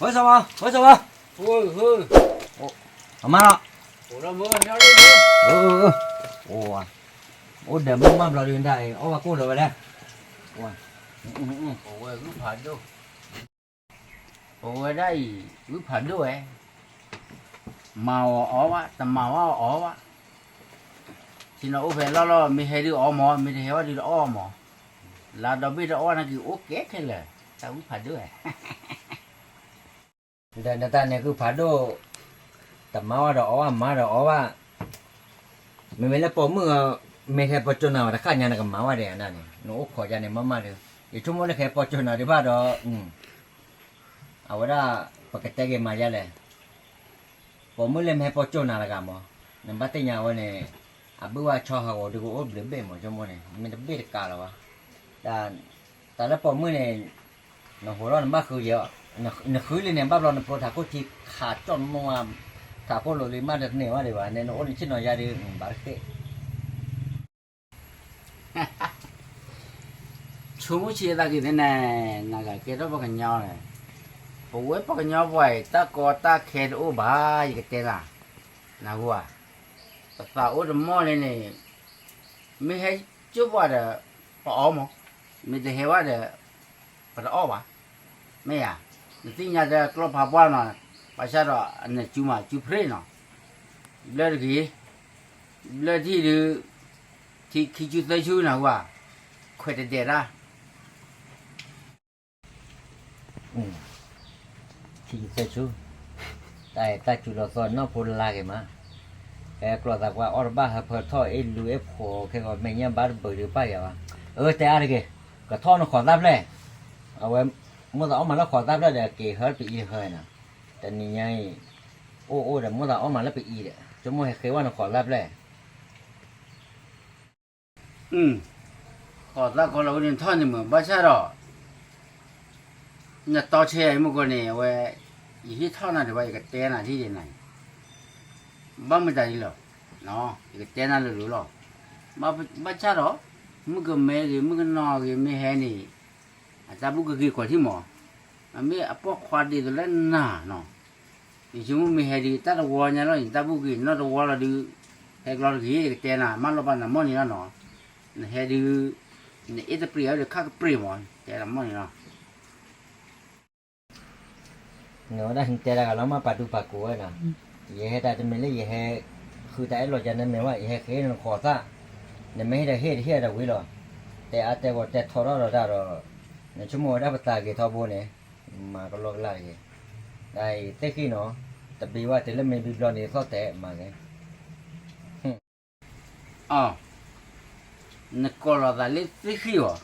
ဝဲစီၤဝါ, ဝဲစီၤဝါ, အမါလီၤ, အိၣ်ဒီးမုၢ်မးဘျီဒုးဒၣ်အံၤ အီၣ်ဘၣ်ကိၢ်ဒီးဝဲလဲၣ်, ပဝဲဒၣ်အံၤ ဂုၢ်ဖးဒိၣ်ဝဲ, မၤအီၤအီၣ်ဘၣ် တမၤဝဲအီၣ်ဘၣ်, ထံနီၤအိၣ်ဖဲလီၢ်လီၢ် မ့ၢ်ဟဲဒုးအီၣ်မး မ့ၢ်တဟဲဝဲဒုးတအီၣ်မး, လါဒီဘ့ၣ်တအီၣ်နာ်က့ၤအိၣ်ကဲခဲလၢာ် တၢ်ဂုၢ်ဖးဒိၣ်ဝဲ ဒီးနတၢ်န့ၣ်ဂုၢ်ဖးဒိၣ်, တမၤဝဲဒီးအီၣ်ဘၣ် မၤဒီးအီၣ်ဘၣ်, မ့မ့ၢ်လၢပိာ်မုၣ်အီၤ, မ့ၢ်ထဲပိာ်ကၠိနၤဝဲတခါညါ နကမၤဝဲဒၣ်နၤန့ၣ် နအိၣ်ခိးယါန့ၣ် မ့ၢ်မးဒီး ယဆိကမိၣ်လၢခဲပိာ်ကၠိနၤဒံးဘၣ်ဒီး, အဝဲဒၣ် ပကတဲက့ၤမၤယါလဲၣ်, ပိာ်မုၣ်လၢမ့ၢ်ဟဲပိာ်ကၠိနၤတဂၤမး, နဘၣ်သ့ၣ်ညါဝဲန့ၣ်, အဘုၣ်ဝဲဆီဟးဂီၤဒုးကအိၣ်ဘျုးဘ့ၣ်မး ဆိကမိၣ်န့ၣ် မ့ၢ်တဘ့ၣ်တကးလီၤဘၣ်, တၢ်လၢပိာ်မုၣ်န့ၣ် နဟူးထီၣ်နဘၣ်ဃုယဲအီၤ, နဃုလံန့ၣ် ဘၣ်ဘျီနပျိထးခိၣ်ထံခးကၠီၣ်နီၢ်, ထးခိၣ်လိၤလံမးတန့ၢ်ဝဲဒံးဘၣ် နဲနအိၣ်နဆ့ၣ်နီၤယါဒုး ဘၣ်တသ့ၣ် ဆိကမိၣ်ဆံးသးက့ၤသ့ၣ်န့ၣ်, နဂၤကဲထီၣ်ပှၤကညီန့ၣ်, ပဝဲပှၤကညီပှၤအံၤ တၢ်ကီတၢ်ခဲတအိၣ်ဘၣ် ယကတဲနၤ, နၢ်ဟူဧါ, ပသးအိၣ်တမီၢ်လံန့ၣ်, မ့ၢ်ဟဲကၠိၣ်ပှၤဒီး ပအီၣ်မး, မ့ၢ်တဟဲဝဲဒီး ပတအီၣ်ဘၣ်, မ့ၢ်ဧါ, နသ့ၣ်ညါတၢ်ကျီၢ်ဖးပှၢ်နီၤ, ဘၣ်ဆၣ်ဒီးအနၢၤကၠူမးကၠူဖရ့ၣ်နီၤ, ဘျၢတဂ့ၤ, ဘျၢထံၣ်ဒုး, ထံခံဆူသၢဆူနၢ်ဟူဧါ, ခွဲးတဒဲးတၢ် ထံသၢဆူ, တၢ်အဲၣ်တၢ်စူၤလီၤသီနီၢ်ဖိလါက့ၤမး, ဟဲကျီၢ်သးပှၢ်အီၣ်တဘၣ်ဟၢဖၢထီၣ်အ့ၣ်လူအ့ၣ်ဖိခဲဂီၤ မဲာ်ညါဘၣ်တဘုးဒုးပၢ်ယၤဘၣ်, အၢ တဲအါတက့ၢ်, ကထီၣ်နခိးသၣ်ဖျဲၣ်, အဝဲ, မိၣ်သးအီၣ်မးလၢခိးသၣ်ဖျဲၣ်ဒီး က့ၤဟၢပအံၤတဟၢနီၤ, တနံၤညါအံၤ, အိၣ်အိၣ်ဒီးမိၣ်သးအီၣ်မးလၢပအံၤဒီး ဆိကမိၣ်ဟဲဃ့ဝဲနခိးသၣ်ဖျဲၣ် ခိးသၣ်ခီလီၤဝဲန့ၣ်ထီၣ်န့ၣ်မ့ၢ် ဘၣ်ဆၣ်ဒီး, နတီဆဲယၤအံၤမ့ၢ်ကီးန့ၣ် အဝဲ, ယဟ့ၣ်ထီၣ်နၤဒံးဘၣ် ယကတဲနၤထံၣ်ဒံးနၤ, ဘၣ်မတၤဒ်လီၤ, ယကတဲနၤလိၤလိၤလီၤ, ဘၣ်ဆၣ်ဒီး, မုၣ်ကမဲဂ့ၤ မုၣ်ကနီၤဂ့ၤ မ့ၢ်ဟဲန့ၣ်, အတၢ်ဘူၣ်ကဂ့ၤကီးထံၣ်မး, အမ့ၢ်အပိာ်ခွါဒ်သိးလၢနၤနီၤ ယဆိကမိၣ်မ့ၢ်ဟဲဒုး တၢ်တဝီညါလီၤန့ၣ် တၢ်ဘူၣ်က့ၤနီၢ်တဝီလီၤဒုး, ဟဲကျီတဂ့ၤ ယကတဲနၤ မၢလီၤဘၣ်နၤမီၢ်န့ၣ်လီၤနီၤ, နဟဲဒုး, နအ့ၣ်တပျ့ၤအီၤဒီးခါကပျ့ၤမး တဲနၤမီၢ်န့ၣ်လီၤ. နဝဲဒၣ်နတဲတၢ်ဂၤလီၤမး ပာ်ဒူပာ်ကိးဝဲနီၤ, ယဟဲတၢ်တမ့ၢ်လၢယဟဲ, ဃုတၢ်အဲၣ်လီၤကၢ်နမဲာ်ဝဲ ယဟဲဃ့နခိးသၣ်, နမ့ၢ်ဟ့ၣ်ဒီးဟ့ၣ်တဟ့ၣ်ဒီးဝံၤလီၤ, တဲအါတဲဂီၤတဲထီထီၣ်ဒီးတၢ်ဒီး, နဆိကမိၣ်ဝဲဒၣ်ပသးဂ့ၤထီဘိန့ၣ် မၤကလီကလၢ်တဂ့ၤ, ဒ်အံၤသ့ၣ်ဃံနီၤ, တဘ့ၣ်ဝဲတုၤလၢမ့ၢ်ဘံဘျီန့ၣ်သီၣ်တဲာ်မၤဂ့ၤ, အ, နကိးလီၤသးလၢသ့ၣ်ဃံအီၤ,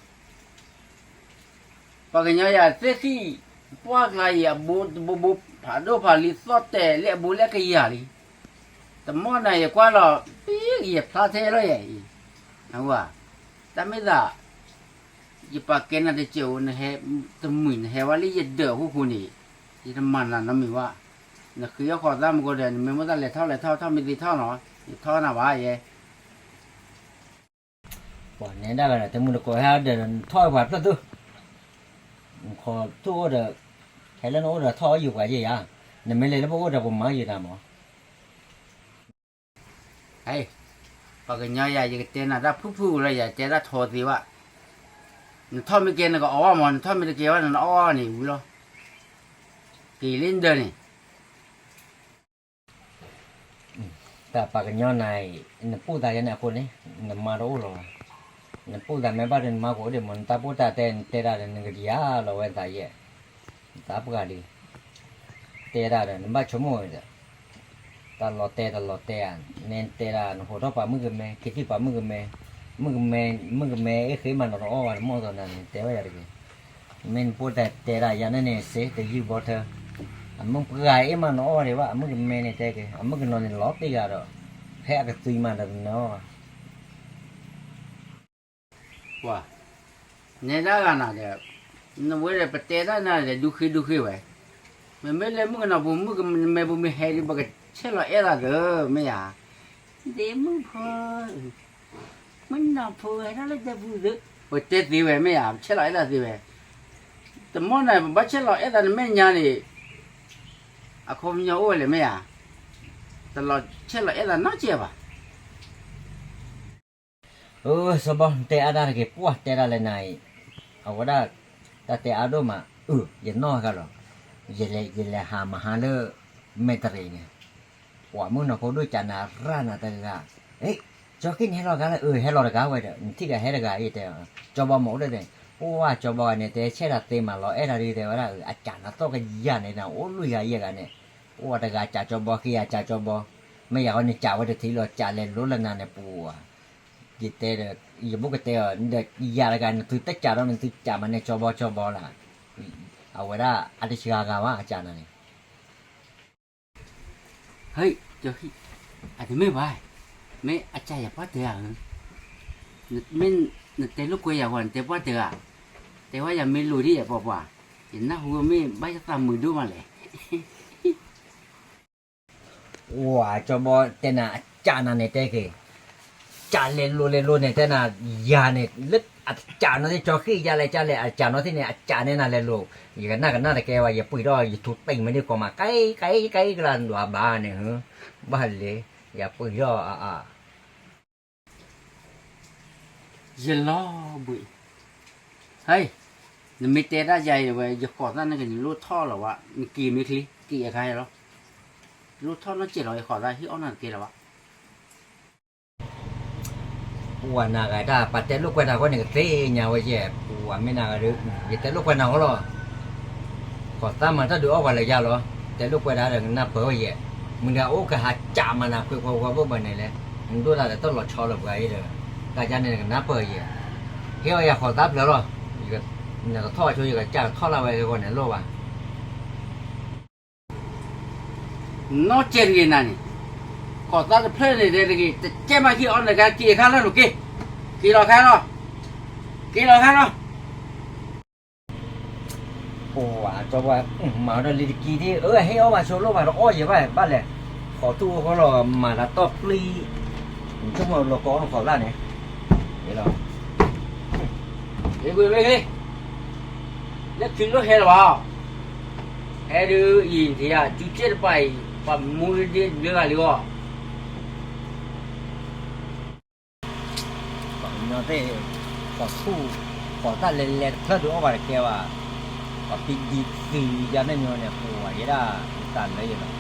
ပှၤကညီယၤသ့ၣ်ဃံ, ပှၢ်ကျါအံၤအဘိတဘိဘိ ဖးဒိၣ်ဖးလံၤသီၣ်တဲာ်လၢအဘိလၢကယၤလံ, တမီၢ်နၤယကွၢ်လီၤ, ပယဲၢ်ဖျါထဲလီၤယဲအံၤ, နဝဲ, တၢ်မ့ၢ်သး ယပာ်ကဲနၤတစဲးဧိၤ နဟဲ, တမှံၤနဟဲဝဲလၢယဒၢးအဃိဃိန့ၣ်, ယတမၤနၤနီတမံၤဘၣ်, နဃ့အီၣ်ခိးသၣ်မူကီးဒီး နမ့ၢ်မိၣ်သးလဲၤထီၣ်လဲၤထီၣ်ထီၣ်မ့ၢ်သ့ထီၣ်နီၤ, ယထီၣ်နၤဘၣ်ယဲ, ပှၤနဲဒၣ်ဝဲဒီး တမုၢ်တကိးဟဲဒီး နထီၣ်ဝဲပှၤဖျၢၣ်သူၣ်, နခိးသူၣ်အိၣ်ဒီး, ဟဲလၢနအိၣ်ဒီးထီၣ်အီၣ်ယုာ်ပှၤယဲယၤ, နမ့ၢ်လဲၤလၢပအိၣ်ဒီးပမၤယုာ်နၤမး ဟဲ, ပှၤကညီယၤ ယကတဲနၤတၢ်ဖုၣ်ဖုၣ်လီၤ ယတဲတၢ်ထီသ့ဘၣ်, နထီၣ်မ့ၢ်ကဲနကအီၣ်ဘၣ်မး နထီၣ်မ့ၢ်တကဲဘၣ် နအီၣ်န့ၣ်ဝံၤလီၤ, က့ၤလၢနဒၢးန့ၣ် တၢ်ပှၤကညီနၤအံၤ နပိာ်သးယဲန့ၣ်အဃိန့ၣ် နမါတအိၣ်လီၤဘၣ်, နပိာ်သးမ့ၢ်ဘၣ်ဒီးနမါကအိၣ်ဒံးမး နတၢ်ပိာ်တၢ်တဲ နတဲဒၣ်ဒီး နကဒံးဧါလီၤဝဲသးယဲၢ်, နသးပှၢ်လံ, တဲဒၣ်ဒီး နဘၣ်ဆိကမိၣ်ဝဲဒီး, တၢ်လီၤတဲာ်တလီၤတဲာ်ဧါ, နတဲဒၣ် နဟိးထီၣ်ပှၤမုၣ်ကမဲ က့ၤထံၣ်ပှၤမုၣ်ကမဲ, မုၣ်ကမဲ, မုၣ်ကမဲအ့ၣ်ဃ့မးနီၤတအီၣ်ဘၣ် နမိၢ်သီနၤန့ၣ် တဲဝဲယၤတဂ့ၤ မ့ၢ်နပိာ်တၢ်တဲဒၣ်ယၤန့ၣ်န့ၣ် စ့တယုၢ်ဘီထၢ, အမုၣ်ပှၢ်အ့ၣ်မးနအီၣ်ဒံးဘၣ် အမုၣ်ကမဲန့ၣ်တဲက့ၤ အမုၣ်ကနီၤန့ၣ်လီၤတ့ၢ်ဂၤဒီး, ဖဲအကသွံမးဒီးနအီၣ်ဘၣ်, ပှၤ, နဲဒၣ်ဂၤနၤဒီး, နဝဲဒီးပတဲတၢ်နၤဒီးဒူဃ့ဒူဃ့ဝဲ, မ့မ့ၢ်လၢမုၣ်ကနီၤပူၤ မုၣ်ကမဲပူၤမ့ၢ်ဟဲဒံး ပကဆဲးလီၤအဲၣ်သးသၢ မ့ၢ်ဧါ, ဒ့မုၣ်ဖိ မုၣ်နီၢ်ဖိဟဲထီၣ်လၢဒၢးပူၤသၢ, ပတဲသ့ဝဲမ့ၢ်ဧါ ပဆဲးလီၤအဲၣ်သးသ့ဝဲ, တမီၢ်န့ၣ် ပဘၣ်ဆဲးလီၤအဲၣ်သးနမဲာ်ညါန့ၣ်, အခီပညီအိၣ်ဝဲလဲၣ်မ့ၢ်ဧါ, တလီၤဆဲးလီၤအဲၣ်သးနီတစဲးဘၣ်. အၢ စီၤဘီ နတဲအါဒၣ်တဂ့ၤ ပှၢ်တဲဒၣ်လဲၣ်နၤအံၤ, အဝဲဒၣ် တၢ်တဲအါဒိၣ်မး, အၢ ယနီၢ်ဂၤလီၤ, ယလဲၤဟးမဟါလၢ မဲာ်တရံးန့ၣ် ပှၤမုၣ်ကနီၤဖိဒိၣ်ကးနၤရၣ်နၤတဂၤ, အ့ ကၠီဃ့ၣ်န့ၣ်ဟဲလီၤတဂၤလၢ အၢ ဟဲလီၤတဂၤဝဲဒီး နထံၣ်ဒီးဟဲတဂၤအံၤတဲ, ကၠီဘီမ့ၢ်အိၣ်ဒၣ်န့ၣ်, ပှၢ်ကၠီဘီဂၤန့ၣ် တဲဆဲၣ်တၢ်သ့မးလီၤအဲၣ်တၢ်ဒ်တဲဝဲဒၣ် အကးနၤသီၣ်ကယၤန့ၣ် နအိၣ်လွံၢ်ဂၤယဲၢ်ဂၤန့ၣ်, အိၣ်တဂၤကးကၠီဘီ ဃ့ယၤကးကၠီဘီ, မ့ၢ်ယၤဃီန့ၣ်ကးဝဲတထံၣ်လီၤ ကးလဲၤလိလၢနၤန့ၣ်ပူၤ, ယတဲဒီး ယဘူးကတဲအီၤ ဒီးယၤတဂၤန့ၣ် သုတကးဒီး နသုကးမးန့ၣ် ကၠီဘီကၠီဘီလၢ, အဝဲဒၣ်အတဆံးဂၤဂၤဘၣ် အကးနၤန့ၣ် ဟဲ, ကၠီဟံၣ်, အတမ့ၢ်ဘၣ်, မ့ၢ်အကးယၤပှၢ်တဂၤဧၢ, မ့ၢ်နတဲလိာ်ကွဲယၤဃီ နတဲပှၢ်တဂၤ, တဲဝဲယၤမ့ၢ်လိာ်ဒ်ယၤပှၤပှၢ်, ယနၢ်ဟူမ့ၢ်ဘၣ်ယသးမုာ်ဒိၣ်မးလဲၣ်. အိၣ် ကၠီဘီတဲနၤအကးနၤန့ၣ်တဲက့ၤ, ကးလဲၤလိၤလဲၤလိၤန့ၣ် တဲနၤ ယၤန့ၣ် လၢအကးနီၣ်သ့ၣ် ကၠီဃ့ၣ်ယၤလဲၤကးလဲၤ အကးနီၣ်သ့ၣ်န့ၣ် အကးန့ၢ်နၤလဲၤလိၤ, ယကနၣ်ကနၣ်တကဲဝဲ ယပှ့ၤထီၣ် ယထူတံၢ်မ့ၢ်ဒ်ကီးမး ကဲကဲကဲကလၤဒွးဘၣ်န့ၣ်, ဘၣ်လဲၤ, ယပှ့ၤထီၣ်အအါ ယလီၤဘှံး, ဟဲ, နမ့ၢ်တဲတၢ်ယၤအံၤဝဲ ယဃိးသၣ်န့ၣ်က့ၤ နလိၣ်ထီၣ်လီၤဝဲ နက့ၤမ့ၢ်ချ့ က့ၤအခါလီၤ, လိၣ်ထီၣ်နီတစဲးလီၤ ယဃိးသၣ်ဟ့ၣ်အီၣ်နၤတကဲလၢၤဘၣ်. ပှၤနၤဂၤတၢ် ပှၤတဲလိာ်ကွဲတၢ်ဃီန့ၣ် ကသ့ၣ်ညါဝဲယဲၢ် ပှၤမ့ၢ်နၤဂၤဒီး ယတဲလိာ်ကွဲနၤဃီလီၤ. ဃိးသၣ်မၤတၢ်ဒုးအီၣ်ပှၤလၢယၤလီၤ, တဲလိာ်ကွဲတၢ်ဒီးကနၢ်ပၢၢ်ဝဲယဲၢ်, မုၢ်ဒီးအိၣ်ကဟးကးမးနၤ ခွ့ခွါခွါဘိၣ်ဘၣ်န့ၣ်လဲၣ်, နဒိၣ်တၢ်ဒီးတၢ်လီၤဆီလၢပှၤအံၤဒီး, တၢ်ယါန့ၣ်ကနၢ်ပၢၢ်ယဲၢ်, ဟ့ၣ်အီၣ်ယၤဃိးသၣ်ဖျၢၣ်လီၤ, နကထီၣ်ဆိ ယကစၢ်ကထီၣ်လၢဝဲကဂီၢ်န့ၣ်လိၣ်ဘၣ်. နီၢ်ကဲတဂ့ၤနၤန့ၣ်, ဃိးသၣ်တဖျၢၣ်န့ၣ်တဲတဂ့ၤ တကဲမး က့ၤအီၣ်နကါ က့ၤအခါလီၤ နက့ၤ, က့ၤလီၤခါလီၤ, က့ၤလီၤခါလီၤ. အိၣ် အကၠီဘီ မၤဒီးလံတကံဒ် အၢ ဟ့ၣ်အီၣ်ဘၣ်ဆိလိၣ်ဘၣ်တအီၣ်ယဲၢ်ဘၣ် ဘၣ်လဲၣ်, ဃိးထူၣ်အဃီလီၤ မၤလၢတီၢ်ပျံၤ, နဆိကမိၣ်လီၤကီအီၣ်နဃိးသၣ်န့ၣ်, လီၤ လၢခံလိၣ်ဟဲလၢၤဘၣ်, ဟဲဒုးအံၤ ယၤ ကၠူကဲတပၤအံၤ ပှၤမူဒ့ဒ့ဘျၢဂၤလံအီၤ ပှၤကညီသ့ၣ်, ဃိးထူၣ်, ဃိးသၣ်လဲၤလဲၤတဖျၢၣ်ဒုးအီၣ်ဘၣ်တကဲဘၣ်, ပှၤဖံဒံသံယါန့ၣ်မ့ၢ်န့ၣ် ပှၤယဲဒၣ်တၢ်လၢယလီၤ,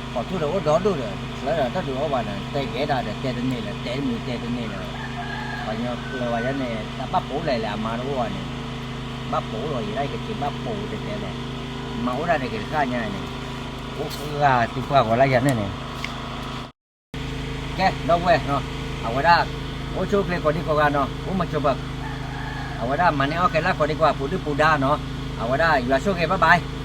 ဃိးထူၣ်ဒီးအိၣ်ဒီဒူၣ်ဒီး တဖျၢၣ်ဒီးတၢ်ဒုးအီၣ်ဘၣ်န့ၣ် တဲကဲတၢ်ဒီးတဲတန့ၢ်လၢၤ တဲတမံၤတဲတန့ၢ်လၢၤ, ပှၤကညီကျၢၤဝဲယါန့ၣ် တၢ်ဘၣ်ပိာ်လဲၣ်လဲၣ် အမါတအိၣ်ဘၣ်န့ၣ်, ဘၣ်ပိာ်လီၤ ယဲဒၣ်ယကစံးဘၣ်ပိာ်တဲတဲလဲၣ်, မၤအိၣ်ဒၣ်တဂ့ၤတဃၣ်ညါန့ၣ်, အိၣ်ဃၢၤသုပှၢ်ဂီၤလၢယါန့ၣ်န့ၣ် ကဲ ဒီပုၢ်ဝဲၢ်နီၤ, အဝဲဒၣ် အိၣ်ဆူၣ်အိၣ်ချ့ကိးဒံကိးဂၤနီၤ, အိၣ်မၤစၢၤပၢၤ, အဝဲဒၣ်မၤန့ၢ်အီၣ်ကဲလၢကိးဒံကိးဂၤ ပူၤဒုၣ်ပူၤဒါနီၤ, အဝဲဒၣ်ယွၤဆိၣ်ဂ့ၤ bye bye.